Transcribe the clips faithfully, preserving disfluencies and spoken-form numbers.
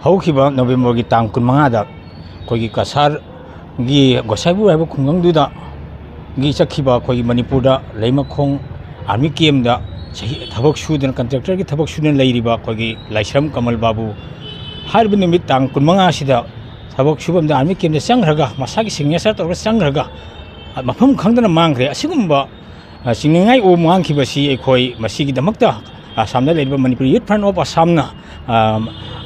ꯍꯧꯈꯤꯕ ꯅꯕꯦꯝꯕꯔꯒꯤ ꯇꯥꯡ ꯀꯨꯟꯃꯉꯥꯗ ꯑꯩꯈꯣꯏꯒꯤ ꯀꯁꯥꯔꯒꯤ ꯒꯣꯁꯥꯏꯕꯨ ꯍꯥꯏꯕ ꯈꯨꯡꯒꯪꯗꯨꯗ ꯒꯤ ꯆꯠꯈꯤꯕ ꯑꯩꯈꯣꯏꯒꯤ ꯃꯅꯤꯄꯨꯔꯗ ꯂꯩꯃꯈꯣꯡ ꯑꯥꯔꯃꯤ ꯀꯦꯝꯗ ꯆꯍꯤ ꯊꯕꯛ ꯁꯨꯗꯅ, ꯀꯟꯇ꯭ꯔꯦꯛꯇꯔꯒꯤ ꯊꯕꯛ ꯁꯨꯗꯅ ꯂꯩꯔꯤꯕ ꯑꯩꯈꯣꯏꯒꯤ ꯂꯥꯏꯁ꯭ꯔꯝ ꯀꯃꯜ ꯕꯥꯕꯨ ꯍꯥꯏꯔꯤꯕ ꯅꯨꯃꯤꯠ ꯇꯥꯡ ꯀꯨꯟꯃꯉꯥꯁꯤꯗ ꯊꯕꯛ ꯁꯨꯐꯝꯗ ꯑꯥꯔꯃꯤ ꯀꯦꯝꯗ ꯆꯪꯈ꯭ꯔꯒ, ꯃꯁꯥꯒꯤ ꯁꯤꯒꯅꯦꯆꯔ ꯇꯧꯔꯒ ꯆꯪꯈ꯭ꯔꯒ ꯃꯐꯝ ꯈꯪꯗꯅ ꯃꯥꯡꯈ꯭ꯔꯦ꯫ ꯑꯁꯤꯒꯨꯝꯕ ꯑ, ꯆꯤꯡꯅꯅꯤꯡꯉꯥꯏ ꯑꯣꯏꯕ ꯃꯥꯡꯈꯤꯕꯁꯤ ꯑꯩꯈꯣꯏ ꯃꯁꯤꯒꯤꯗꯃꯛꯇ ꯑꯁꯥꯝꯗ ꯂꯩꯔꯤꯕ ꯃꯅꯤꯄꯨꯔ ꯌꯨꯠ ꯐ꯭ꯔꯟ ꯑꯣꯐ ꯑꯁꯥꯝꯅ, ꯑ,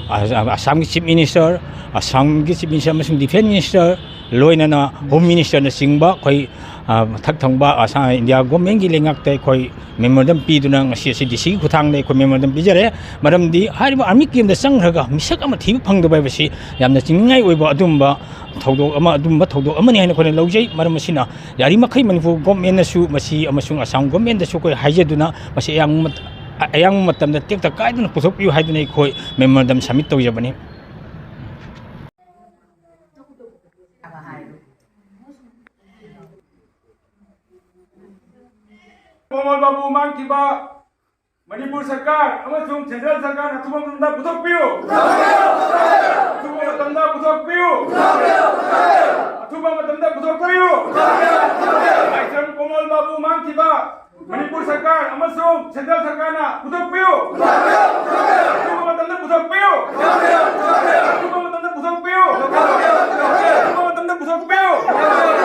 ꯑ, ꯑꯁꯥꯝꯒꯤ ꯆꯤꯐ ꯃꯤꯅꯤꯁꯇꯔ, ꯑꯁꯥꯝꯒꯤ ꯆꯤꯐ ꯃꯤꯅꯤꯁꯇꯔ ꯑꯃꯁꯨꯡ ꯗꯤꯐꯦꯟꯁ ꯃꯤꯅꯤꯁꯇꯔ, ꯂꯣꯏꯅꯅ ꯍꯣꯝ ꯃꯤꯅꯤꯁꯇꯔꯅꯆꯤꯡꯕ ꯑꯩꯈꯣꯏ, ꯑ, ꯃꯊꯛ ꯊꯪꯕ ꯑꯁꯥ-, ꯏꯟꯗꯤꯌꯥ ꯒꯣꯔꯃꯦꯟꯒꯤ ꯂꯩꯉꯥꯛꯇ ꯑꯩꯈꯣꯏ ꯃꯦꯃꯣꯔꯦꯟꯗꯝ ꯄꯤꯗꯨꯅ ꯉꯁꯤ ꯑꯁꯤ ꯗꯤ ꯁꯤꯒꯤ ꯈꯨꯠꯊꯥꯡꯗ ꯑꯩꯈꯣꯏ ꯃꯦꯃꯣꯔꯦꯟꯗꯝ ꯄꯤꯖꯔꯦ꯫ ꯃꯔꯝꯗꯤ ꯍꯥꯏꯔꯤꯕ ꯑꯥꯔꯃꯤ ꯀꯦꯝꯗ ꯆꯪꯈ꯭ꯔꯒ ꯃꯤꯁꯛ ꯑꯃ ꯊꯤꯕ ꯐꯪꯗꯕ ꯍꯥꯏꯕꯁꯤ ꯌꯥꯝꯅ ꯆꯤꯡꯅꯤꯡꯉꯥꯏ ꯑꯣꯏꯕ ꯑꯗꯨꯝꯕ ꯊꯧꯗꯣꯛ ꯑꯃ, ꯑꯗꯨꯝꯕ ꯊꯧꯗꯣꯛ ꯑꯃꯅꯤ ꯍꯥꯏꯅ ꯑꯩꯈꯣꯏꯅ ꯂꯧꯖꯩ꯫ ꯃꯔꯝ ꯑꯁꯤꯅ ꯌꯥꯔꯤꯃꯈꯩ ꯃꯅꯤꯄꯨꯔ ꯒꯣꯔꯃꯦꯟꯅꯁꯨ ꯃꯁꯤ ꯑꯃꯁꯨꯡ ꯑꯁꯥꯝ ꯒꯣꯔꯃꯦꯟꯗꯁꯨ ꯑꯩꯈꯣꯏ ꯍꯥꯏꯖꯗꯨꯅ ꯃꯁꯤ ꯑꯌꯥꯝꯕ ꯃꯠ-, ꯑꯌꯥꯝꯕ ꯃꯇꯝꯗ ꯇꯦꯛꯇ ꯀꯥꯏꯗꯅ ꯄꯨꯊꯣꯛꯄꯤꯌꯨ ꯍꯥꯏꯗꯨꯅ ꯑꯩꯈꯣꯏ ꯃꯦꯃꯣꯔꯦꯟꯗꯝ ꯁꯕꯃꯤꯠ ꯇꯧꯖꯕꯅꯤ꯫ ꯀꯣꯃꯜ ꯕꯥꯕꯨ ꯃꯥꯡꯈꯤꯕ ꯃꯅꯤꯄꯨꯔ ꯁꯔꯀꯥꯔ ꯑꯃꯁꯨꯡ ꯁꯦꯟꯇ꯭ꯔꯦꯜ ꯁꯔꯀꯥꯔꯅ ꯑꯊꯨꯕ ꯃꯇꯝꯗ ꯄꯨꯊꯣꯛꯄꯤꯌꯨ꯫ ꯑꯊꯨꯕ ꯃꯇꯝꯗ ꯄꯨꯊꯣꯛꯄꯤꯌꯨ꯫ ꯑꯊꯨꯕ ꯃꯇꯝꯗ ꯄꯨꯊꯣꯛꯄꯤꯌꯨ꯫ ꯂꯥꯏꯁ꯭ꯔꯝ ꯀꯣꯃꯜ ꯕꯥꯕꯨ ꯃꯥꯡꯈꯤꯕ ꯃꯅꯤꯄꯨꯔ ꯁꯔꯀꯥꯔ ꯑꯃꯁꯨꯡ ꯁꯦꯟꯇ꯭ꯔꯦꯜ ꯁꯔꯀꯥꯔꯅ ꯄꯨꯊꯣꯛꯄꯤꯌꯨ꯫ ꯑꯊꯨꯕ ꯃꯇꯝꯗ ꯄꯨꯊꯣꯛꯄꯤꯌꯨ꯫ ꯑꯊꯨꯕ ꯃꯇꯝꯗ ꯄꯨꯊꯣꯛꯄꯤꯌꯨ꯫ ꯑꯊꯨꯕ ꯃꯇꯝꯗ ꯄꯨꯊꯣꯛꯄꯤꯌꯨ꯫